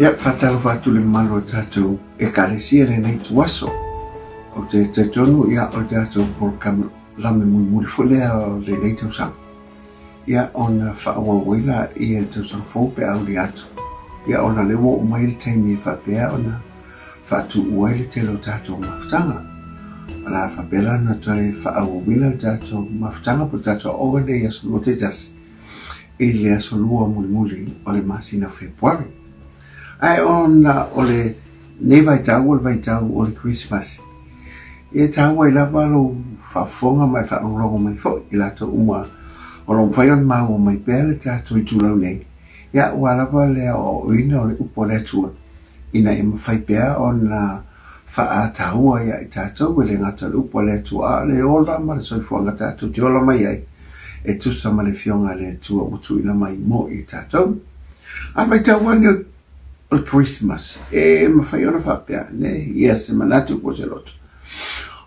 Ia, faatalofa atu i le mamalu o le tatou Ekalesia i lenei ituaso. Ou te talitonu, ia, o le tatou polokalame mulimuli foi lea o lenei tausaga. Ia, ona faaauau ai lea i le tausaga fou pe a uli atu. Ia, ona o lea ua oo mai le taimi e faapea ona faatuua ai le tele o tatou mafutaga. O le a faapea la ona toe faaauauina le tatou mafutaga po o le tatou aoga lenei i aso Lua taitasi i le aso Lua mulimuli o le masina o Fepuari. Ae ona o lenei vaitau o le vaitau o le Kerisimasi, e taua ai lava lou faafofoga ma e faalogologo mai foi i latou uma o lo o mafai ona maua mai pea le tatou itulau nei, ia aua lava le aoaoina o le upu a le Atua ina ia mafai pea ona faataua ia i tatou e le gata o le upu a le Atua, a o le ola ma le soifuaga tatou te ola mai ai e tusa ma le Afioga a le Atua ua tuuina mai mo i tatou. A le vaitau ane o le Kerisimasi, e mafai ona faapea ane ia se manatu po o se loto,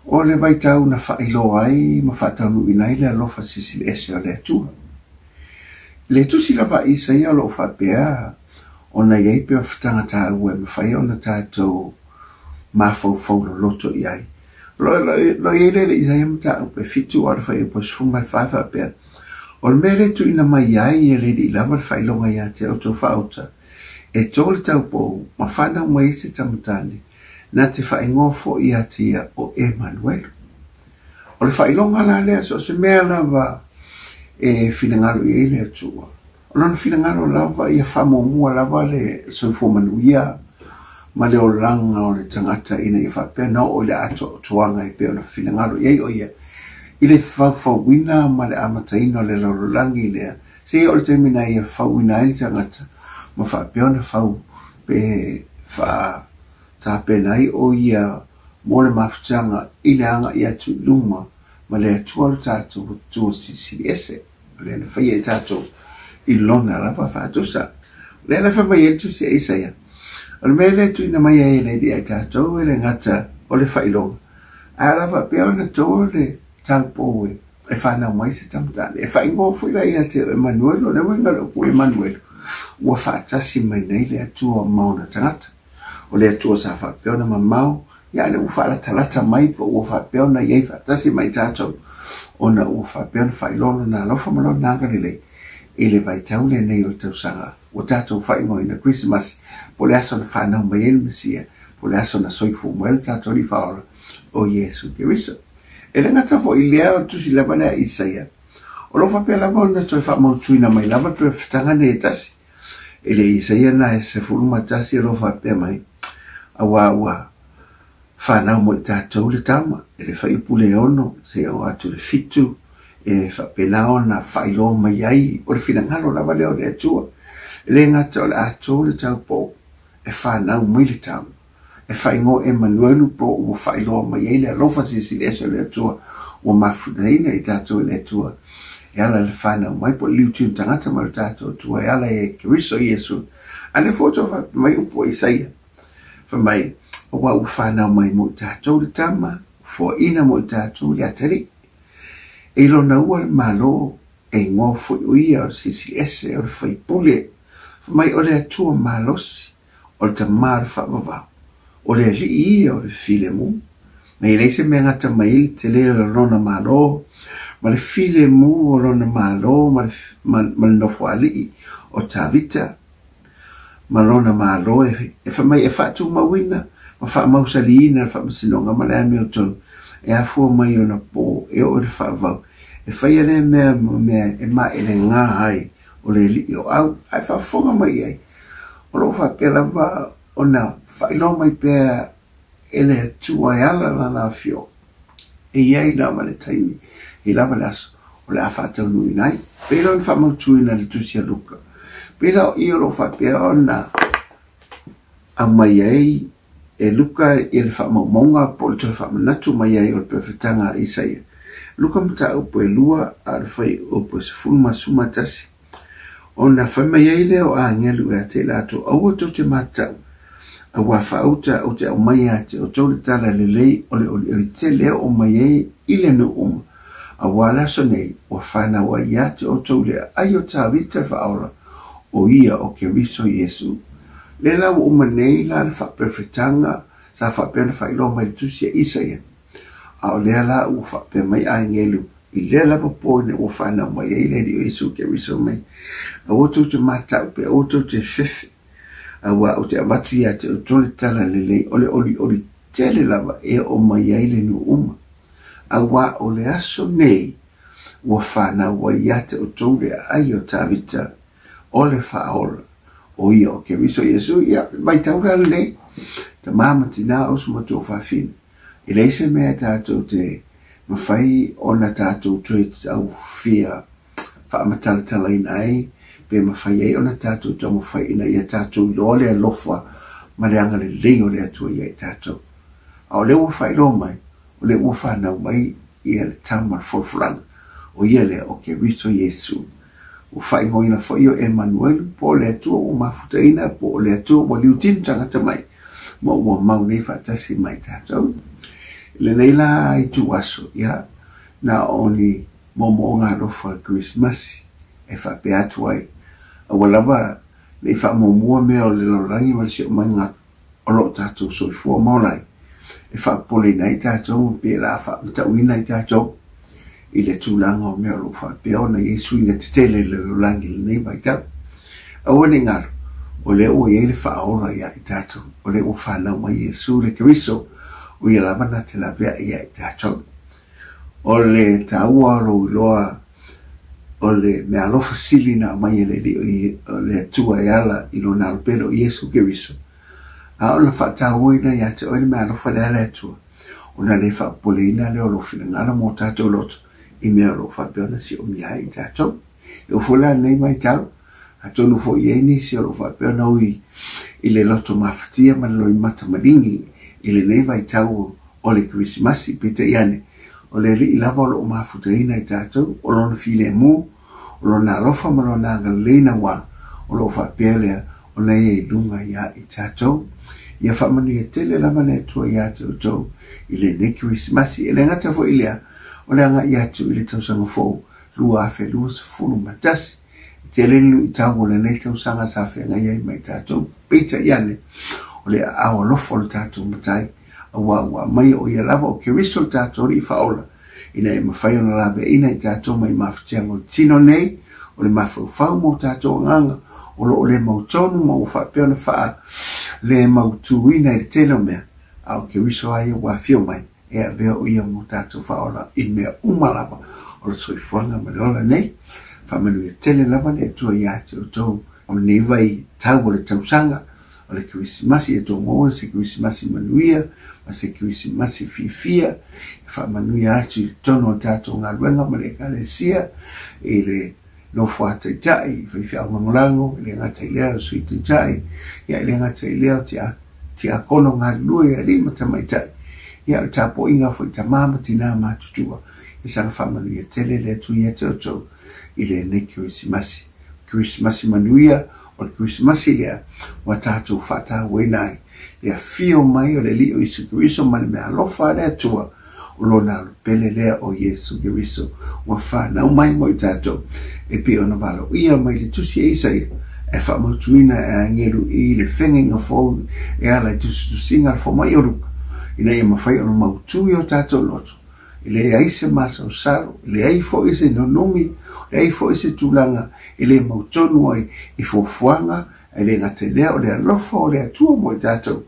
o le vaitau na faailoa ai ma faataunuuina ai le alofa silisili ese o le Atua. I le tusi lava a Isaia o lo o faapea ona i ai pea fitaga taua e mafai ona tatou mafaufau loloto i ai. O lo o i ai le Isaia mataupu e 7 a o le fuaiupu e 14 faapea, o le mea lea e tuuina mai ai e le alii lava le faailoga ia te outou faaauta, e to le taupou ma fanau mai ai se tama tane, na te faaigoa foi ia te ia o Emanuelu. O le faailoga la lea, so o se mea lava e finagalo i ai le Atua. O lona finagalo lava ia faamuamua lava le soifua manuia ma le olaga o le tagata ina ia faapea ona oo i le atoatoaga e pei ona finagalo i ai o ia i le faufauina ma le amataina o le lalolagi lea, seia oo i le taimi na ia fauina ai le tagata ma faapea ona fau pe faatapena ai o ia mo le mafutaga i le agai atu i luma ma le Atua lo tatou Atua Silisili Ese. O lea na faia i tatou i lona lava faatusa. O lea na fai mai ai le tusi a Isaia, o le mea lea e tuuina mai ai e le Alii ia i tatou e le gata o le faailoga, ae o le a faapea ona to le taupou e fanau mai se tama tane. E faaigoa foi la ia te o Emanuelu, o le uiga o le upu Emanuelu, ua faatasi mai nei le Atua ma ona tagata. O le Atua sa faapea ona mamao, ia lea ua faalatalata mai po ua faapea ona i ai faatasi mai tatou, ona ua faapea ona faailoa lona alofa ma lona agalelei i le vaitau lenei o le tausaga ua tatou faaigoaina Kerisimasi, po o le aso na fanau mai ai le Mesia, po o le aso na soifua mai ai le tatou Alii Faaola o Iesu Keriso. E le gata foi i lea, o le tusi lava lea a Isaia, o lo o faapea lava ona toe faamautuina mai lava le perofetaga nei e tasi. E le Isaia na e 11 o lo o faapea mai, aua ua fanau mo i tatou le tama, e le fuaiupu le 6 seia oo atu i le 7, e faapena ona faailoa mai ai o le finagalo lava lea o le Atua. E le gata o le a to le taupou e fanau mai le tama, e faaigoa Emanuelu po ua faailoa mai ai le alofa silisili ese o le Atua ua mafunaina i tatou e le Atua e ala i le fanau mai po o le liutiu tagata mai o le tatou Atua e ala e Keriso Iesu. A lea foi ua faapea mai upu o Isaia, fai mai, aua ua fanau mai mo i tatou le tama, foaina mo i tatou le atalii. E i lona ua le Malo, e igoa foi o ia o le Silisili Ese, o le Faipule. Fai mai o le Atua malosi, o le Tama o le faavavau, o le Alii ia o le filemu. Ma e leai se mea gata mai ai le tele o lona Malo, ma le filemu o lona Malo, ma le nofoalii o Tavita, ma lona Malo e fai mai e faatumauina ma faamausaliina le faamasinoga ma le amiotonu e afua mai ona po e oo i le faavavau, e faia lea mea ma mea e maelega ai o le Alii o au, ae faafofoga mai i ai. O lo o faapea lava ona faailoa mai pea e le Atua e ala lana afioga. E i ai lava le taimi, e i lava le aso o le a faataunuuina ai. Pei la ona faamautuina le tusi a Luka. Pei la o i o lo o faapea ona aumai ai e Luka i le faamaumauga po o le toe faamanatu mai ai o le perofetaga a Isaia. Luka mataupu e 2 a o le fuaiupu e 11. Ona fai mai ai lea o agelu ia te i latou, aua tou te matau, aua faauta ou te aumai ia te outou le tala lelei o le olioli tele e oo mai ai i le nuu uma, aua le aso nei ua fanau ai ia te outou le aai o Tavita le Faaola, o ia o Keriso Iesu Le la ua uma nei la le faaperefetaga sa faapea ona faailoa mai i le tusi a Isaia, a o lea la ua faapea mai agelu i lea lava po ina ua fanau mai ai le Alii o Iesu Keriso mai. Aua tou te matau pe aua tou te fefe, auā ou te avatu iā te outou le tala lelei o le olioli tele lava e oo mai ai le nuu uma. Auā o le aso nei ua fanau ai iā te outou le aai o Tavita o le Faaola, o ia o Keriso Iesu. Ia, vaitau la lenei, tamā ma tinā, uso ma tuafafine, e leai se mea e tatou te mafai ona tatou toe taufia faamatalatalaina ai, pe mafai ai ona tatou taumafai ina ia tatou iloa le alofa ma le agalelei o le Atua ia i tatou. A o lea ua faailoa mai, o lea ua fanau mai ia le tama o le folafolaga, o ia lea o Keriso Iesu. Ua faaigoaina foi o Emanuelu, po o le Atua ua mafutaina, po o le Atua ua liutinu tagata mai, ma ua mau nei faatasi ma i tatou. I lenei la ituaso, ia, na o ni moomooga alofa o le Kerisimasi e faapea atu ai, aua lava ne i faamuamua mea o le lalolagi ma le siomaga o lo o tatou soifua ma ola ai, e faapopoleina ai tatou ma pe o le a faamatauina ai tatou i le tulaga o mea o lo o faapea ona i ai suiga tetele i le lalolagi i lenei vaitau. Aua ne i galo, o lea ua i ai le faaola ia i tatou, o lea ua fanau mai Iesu le Keriso, o ia lava na te laveai ia i tatou. O le taua o lou iloa o le meaalofa sili na aumai e le Alii o le Atua e ala i lona alopele o Iesu Keriso, a o na faatauaina ia te oe le meaalofa lea a le Atua, ona le faapopoleina lea o lou finagalo ma o tatou loto i mea o lo o faapea ona siomia ai i tatou. E oo foi la i lenei vaitau, atonu foi i ai nisi o lo o faapea ona ui i le loto mafatia ma le loimata maligi i lenei vaitau o le Kerisimasi, peitai ane, o le Alii lava o lo o mafutaina i tatou, o Lona filemu, o Lona alofa ma Lona agalelei nauā, o lo o faapea lea ona ia i luga iā i tatou. Ia faamanuia tele lava le Atua iā te outou i lenei Kerisimasi. E le gata foi i lea, o le agai atu i le tausaga fou 2021. E tele le luitau o lenei tausaga sa feagai ai ma i tatou, peitai ane, o le aao alofa o le tatou Matai, auā ua aumaia o ia lava o Keriso le tatou Alii Faaola, ina ia mafai ona laveaiina i tatou mai mafatiaga o le tino nei, o le mafaufau ma o tatou agaga o lo o le mautonu ma ua faapea ona faa le mautuina i le tele o mea, a o Keriso lava ia ua afio mai e avea o ia mo tatou faaola i mea uma lava o le soifuaga ma le ola nei. Faamanuia tele lava le Atua iā te outou o lenei vaitau o le tausaga o le Kerisimasi, e tou maua se Kerisimasi manuia ma se Kerisimasi fiafia, e faamanuia atu i totonu o le tatou galuega ma le Ekalesia, i le nofo a taitai, i faifeau lagolago, e le gata i lea o sui taitai, ia e le gata i lea o tiakono galulue i alii ma tamaitai, ia o le tapuaiga foi i tamā ma tinā matutua, ia saga faamanuia tele le Atua ia te outou i lenei Kerisimasi. Kerisimasi manuia, o le Kerisimasi lea ua tatou faatauaina ai le afio mai o le Alii o Iesu Keriso ma le meaalofa a le Atua, o Lona alopele lea o Iesu Keriso ua fanau mai mo i tatou, e pei ona valaauia mai le tusi a Isaia, e faamautuina e agelu i le fegaiga fou e ala i tusitusiga a le fomai o Luka, ina ia mafai ona mautu i o tatou loto. E leai se masalosalo, e leai foi se nunumi, e leai foi se tulaga e le mautonu ai i fuafuaga, e le gata i lea o le alofa o le Atua mo i tatou,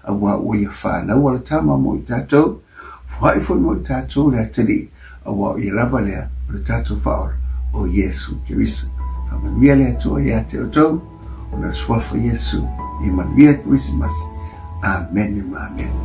auā ua ia fanau a le Tama mo i tatou, foai foi mo i tatou le atalii, auā o ia lava lea o le tatou Faaola, o Iesu Keriso. Faamanuia le Atua iā te outou, ona o le suafa o Iesu, ia manuia le Kerisimasi. Amene ma amene.